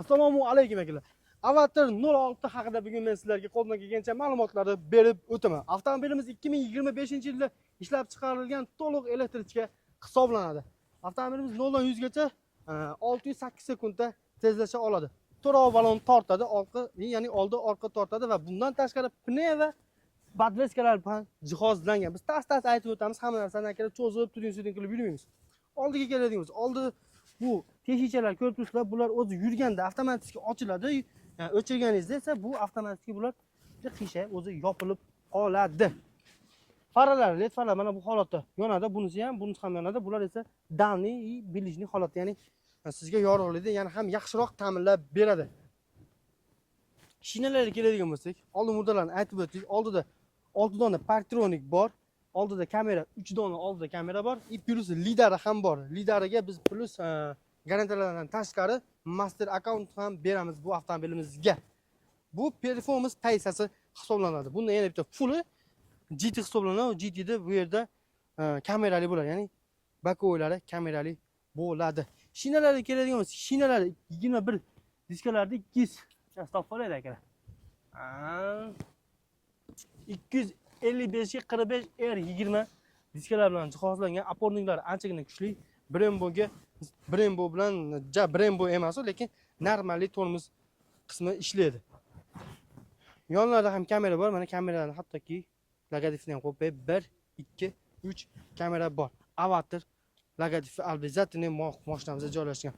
Assalomu alaykum, akalar. Avatr 06 haqida bugun men sizlarga qo'ldan kelgancha ma'lumotlarni berib o'taman. Avtomobilimiz 2025-yilda ishlab chiqarilgan to'liq электричка hisoblanadi. Avtomobilimiz 0 dan 100 gacha 608 sekundda tezlasha oladi. To'rov balon tortadi, orqa, ya'ni oldi orqa tortadi va bundan tashqari pnevmo подвеска lar bilan jihozlangan. Biz tas tas aytib o'tamiz, hamma narsani, akalar, cho'zib, tuding suding qilib yurmaymiz. Oldiga keladigan bo'lsak, oldi bu teshikchalar ko'rib turibsizlar, bular o'zi yurganda avtomatik ochiladi. Yani o'chirganingizda esa bu avtomatik bular qiyshayib, o'zi yopilib qoladi. Faralar, led faralar mana bu holatda yonadi, bunisi ham, bunisi ham yonadi. Bular esa дальний и ближний holatda, ya'ni sizga yorug'likni yana ham yaxshiroq ta'minlab beradi. Shinalarga keladigan bo'lsak, oldin murdalarni aytib o'tdik. Oldida 6 dona парктроник bor. Oldida kamera, 3 dona oldida kamera bor и плюс lidari ham bor. Lidariga biz плюс garantiyalardan tashqari master akkaunt ham beramiz bu avtomobilimizga. Bu performance pozitsiyasi hisoblanadi. Bunda yana bitta fulli GT hisoblanadi. GTda bu yerda kamerali bo'ladi, ya'ni боковой lari kamerali bo'ladi. Shinalarga keladigan bo'lsak, shinalari 21 diskalarda 200 topib olaylik, akalar. 255 ga 45 R 20 diskalar bilan jihozlangan, опорник lari anchagina kuchli. Bremboga, Brembo bilan, ja Brembo emas, lekin нормальный tormoz qismi ishlaydi. Yonlarida ham kamera bor. Mana kameralarni hattoki logotipini ham qo'yib qo'yib, 1, 2, 3 kamera bor. Avatr logotipi обязательно mashinamizda joylashgan.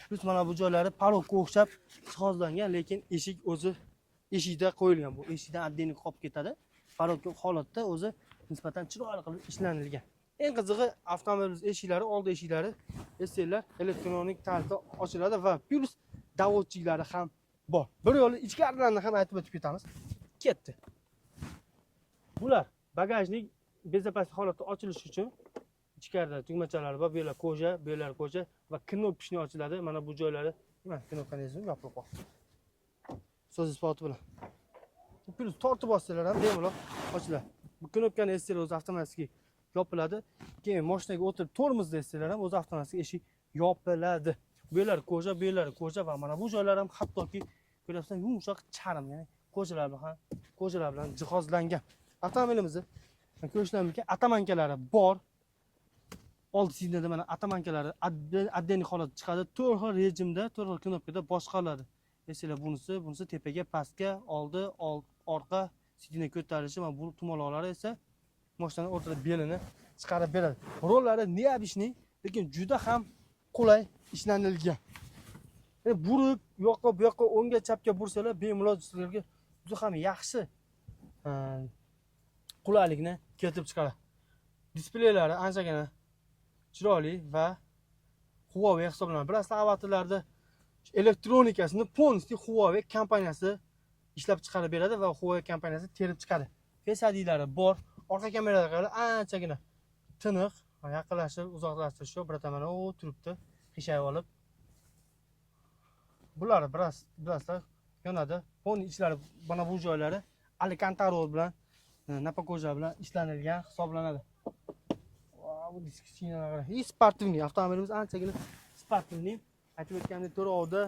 Плюс mana bu joylari порог ga o'xshab jihozlangan, lekin eshik o'zi eshikda qo'yilgan. Bu eshikdan отдельно qolib ketadi. Порог holatda o'zi nisbatan chiroyli qilib ishlanilgan. Eng qizig'i, avtomobilimiz eshiklari, oldi eshiklari esinglar elektronik tarzda ochiladi va плюс доводчик lari ham bor. Bir yo'li ichkarilarni ham aytib o'tib ketamiz. Ketdi. Bular багажник безопасный holatda ochilishi uchun ichkarida tugmachalari bor. Bu yerlar кожа, bu yerlar кожа va кнопочный ochiladi. Mana bu joylari, mana knopkani ezib yopilib qoldi. So'z isboti bilan. Плюс tortib bossanglar ham bemalol ochiladi. Bu knopkani ezsanglar, o'zi avtomatik yopiladi. Keyin mashinaga o'tirib tormozni ezsanglar ham, o'zi avtomatik eshik yopiladi. Bu yerlar кожа, bu yerlar кожа va mana bu joylar ham hattoki ko'ryapsan, yumshoq charm, ya'ni кожа lar bilan ham, кожа lar bilan jihozlangan. Avtomobilimizni ko'rishlar mumkin, оттоманка lari bor. Oldi сиденье da mana оттоманка lari отдельный holatda chiqadi. To'rt xil rejimda, to'rt xil knopkada boshqariladi. Esinglar, bunisi tepaga, pastga, oldi, orqa, сиденье ko'tarilishi va bu tumaloqlari esa mashinani o'rtada belini chiqarib beradi. Rollari необычный, lekin juda ham qulay ishlanilgan. Yani burib, u yoqqa, bu yoqqa, o'ngga, chapga bursalar, bemalol sizlarga juda ham yaxshi qulaylikni keltirib chiqaradi. Displeylari anchagina chiroyli va Huawei hisoblanadi. Bilasizlar, avatarlarda elektronikasini полностью Huawei kompaniyasi ishlab chiqarib beradi va Huawei kompaniyasi terib chiqadi. Face IDlari bor. Orqa kameralari anchagina tiniq, yaqinlashib, uzoqlashtirish yo'q. Birata mana u turibdi, qiyshayib olib. Bular biroz, bilasizlar, yonadi. Fon ichlari, mana bu joylari Alcantara bilan, наппа кожа bilan ishlanilgan hisoblanadi. Va bu disk shinalari. И спортивный avtomobilimiz anchagina спортивный. Aytib o'tganimdek, to'rovda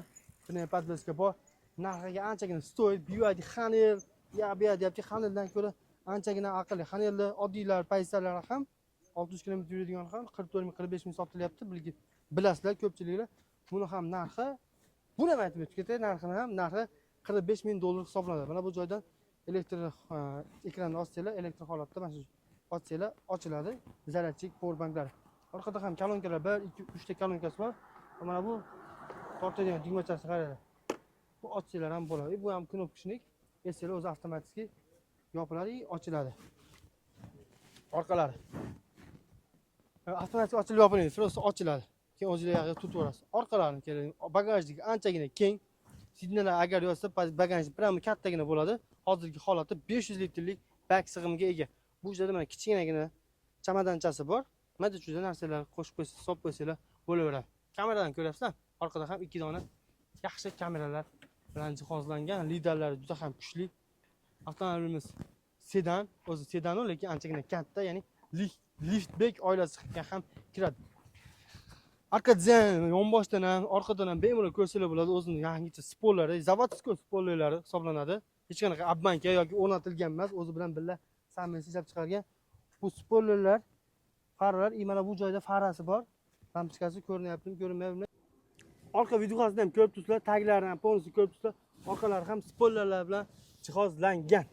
подвеска bor. Narxiga anchagina стоит. BYD Haneul, ya bu deyapti, Haneuldan ko'ra anchagina aqlli. Haneulda oddiylar pozitsiyalari ham 600 km yuradigan ham 44 ming, 45 ming sotilyapti. Bilasizlar ko'pchiliklar. Buni ham narxi, buni ham aytib o'tib ketay, narxini ham, narxi 45 ming dollar hisoblanadi. Mana bu joydan elektr ekranni ochsanglar, elektr holatda mana shu ochsanglar ochiladi. Зарядчик power banklari. Orqada ham kolonkalar, 1, 2, 3 ta kolonkasi bor. Va mana bu tortadigan tugmachasi, qaranglar. Bu ochsanglar ham bo'ladi. Bu ham кнопочник. Esinglar, o'zi avtomatik yopiladi и ochiladi. Orqalari. Avtomatik ochilib yopilmaydi, просто ochiladi. Keyin o'zinglar yog'iga tutib yuborasiz. Orqalarini keling, багажник anchagina keng. Сиденье lar agar yotsa, багажник прямо kattagina bo'ladi. Hozirgi holatda 500 litrlik bak sig'imiga ega. Bu yerda mana kichkinagina chamadonchasi bor. Mayda chuyda narsalar qo'shib qo'ysa, solib qo'ysanglar bo'laveradi. Kameradan ko'ryapsizlar, orqada ham ikki dona yaxshi kameralar bilan jihozlangan, lidarlari juda ham kuchli. Avtomobilimiz sedan, o'zi sedan, lekin anchagina katta, ya'ni liftback oilasiga ham kiradi. Arka dizayn yonboshdan ham, orqadan ham bemalol ko'rsanglar bo'ladi. O'zini yangicha spoilerlari, заводской spoilerlari hisoblanadi. Hech qanaqa обманка yoki o'rnatilgan emas, o'zi bilan birga Samens ishlab chiqargan. Bu spoilerlar, faralar, и mana bu joyda farasi bor. Lampochkasi ko'rinyaptimi, ko'rinmayaptimi? Orqa videosini ham ko'rib turibsizlar, taglarini ham полностью ko'rib turibsizlar. Orqalari ham spoilerlar bilan jihozlangan.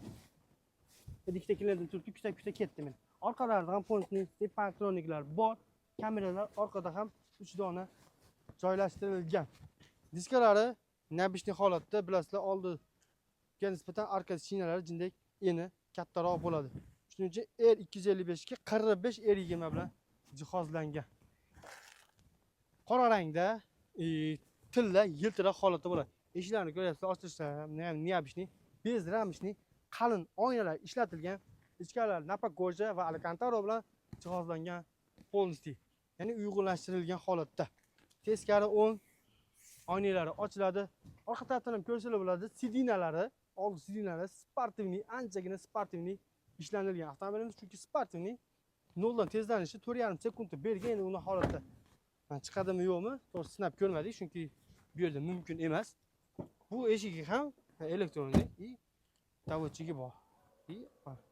Endi ikkita klientim turibdi, kuta kuta ketdi men. Orqalarida ham полностью parktroniklar bor. Kameralar orqada ham 3 dona joylashtirilgan. Diskalari необычный holatda, bilasizlar, oldiga nisbatan orqa shinalari jindek eni kattaroq bo'ladi. Shuning uchun R255 ga 45 R20 bilan jihozlangan. Qora rangda, tilla yiltiroq holatda bo'ladi. Eshiklarni ko'ryapsizlar, ochilishlari ham необычный, безрамочный, qalin oynalar ishlatilgan. Ichkarilar наппа кожа va alkantara bilan jihozlangan полностью. Ya'ni uyg'unlashtirilgan holatda. Teskari o'ng oynalari ochiladi. Orqa tarafdan ham ko'rsanglar bo'ladi. Сиденья lari, oldi сиденья lari спортивный, anchagina спортивный ishlanilgan avtomobilimiz, chunki спортивный noldan tezlanishi 4,5 sekundda bergan. Endi uni holatda mana chiqadimi yo'qmi, to'g'risi sinab ko'rmadik, chunki bu yerda mumkin emas. Bu eshigi ham электронный и доводчик i bor. И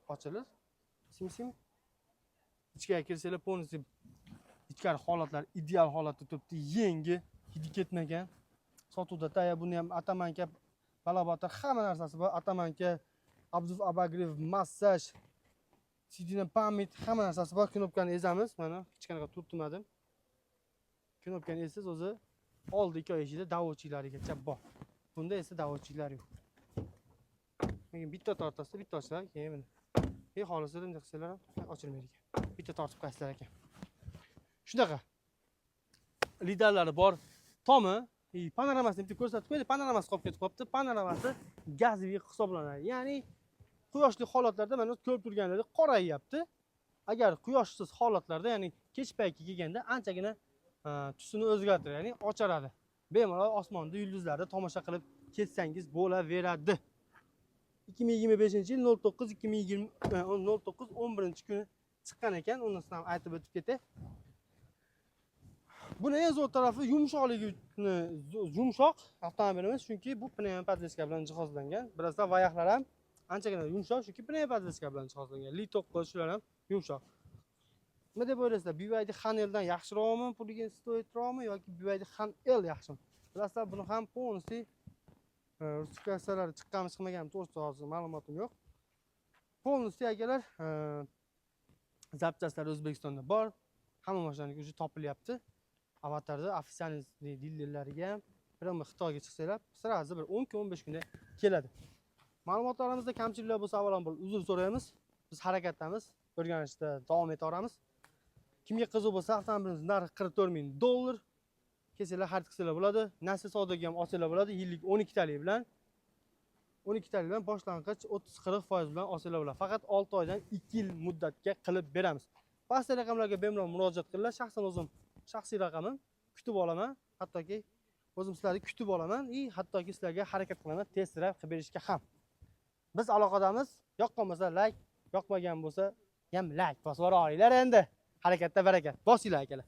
ochilir. Sim sim. Ichkariga kirsanglar, полностью ichkari holatlar ideal holatda turibdi, yangi, hidi ketmagan. Sotuvda tayyor, buni ham оттоманка, balobatlar hamma narsasi bor. Оттоманка, обдув, обогрев, massaj, сиденье память, hamma narsasi bor. Knopkani ezamiz, mana hech qanaqa turtmadim. Knopkani ezsangiz, o'zi oldi ikki eshikda доводчик larigacha bor. Bunda esa доводчик lar yo'q. Lekin bitta tortasizda bitta ochiladi, keyin mana. E xohlasa bunday qilsalar ham ochilmaydi ekan. Bitta tortib qo'yasizlar ekan. Shunaqa. Lidarlari bor. Tomi, panoramasini bitta ko'rsatib qo'ydi. Panoramasi qolib ketib qolibdi. Panoramasi газовый hisoblanadi. Ya'ni quyoshli holatlarda mana ko'rib turganingizdek qorayyapti. Agar quyoshsiz holatlarda, ya'ni kech payti kelganda anchagina tusini o'zgartiradi, ya'ni ocharadi. Bemalol osmonda yulduzlarni tomosha qilib ketsangiz bo'laveradi. 2025 yil 09 2020 09 11 kuni chiqqan ekan, unisini ham aytib o'tib ketay. Buni eng zo'r tarafi yumshoqligi, yumshoq avtomobilimiz, chunki bu пневмоподвеска bilan jihozlangan. Bilasizlar, Enyaqlar ham anchagina yumshoq, chunki пневмоподвеска bilan jihozlangan. Li 9 shular ham yumshoq. Nima deb o'ylaysizlar? BYD Han Ldan yaxshiroqmi, puliga стоит roqmi yoki BYD Han L yaxshimi? Bilasizlar, buni ham полностью rusifikatsiyalari chiqqanmi chiqmaganmi to'g'risida hozir ma'lumotim yo'q. Полностью akalar, запчасть lar O'zbekistonda bor. Hamma mashinaniki уже topilyapti. Avatarda официальный dilerlariga ham прямо Xitoyga chiqsanglar, сразу bir 10 kun, 15 kunda keladi. Ma'lumotlarimizda kamchiliklar bo'lsa, avvalambor uzr so'raymiz. Biz harakatdamiz, o'rganishda davom etaveramiz. Kimga qiziq bo'lsa, avtomobilimiz narxi 44 ming dollar. Kelsanglar, xarid qilsanglar bo'ladi. Nasiya savdoga ham olsanglar bo'ladi. Yillik 12 talik bilan, 12 talik bilan boshlang'ich 30-40% bilan olsanglar bo'ladi. Faqat 6 oydan 2 yil muddatga qilib beramiz. Pastdagi raqamlarga bemalol murojaat qilinglar. Shaxsan o'zim shaxsiy raqamim, kutib olaman. Hattoki o'zim sizlarni kutib olaman и hattoki sizlarga harakat qilaman tezroq qilib berishga ham. Biz aloqadamiz. Yoqqan bo'lsa layk, yoqmagan bo'lsa ham layk bosib yuboringlar endi. Harakatda barakat. Bosinglar, akalar.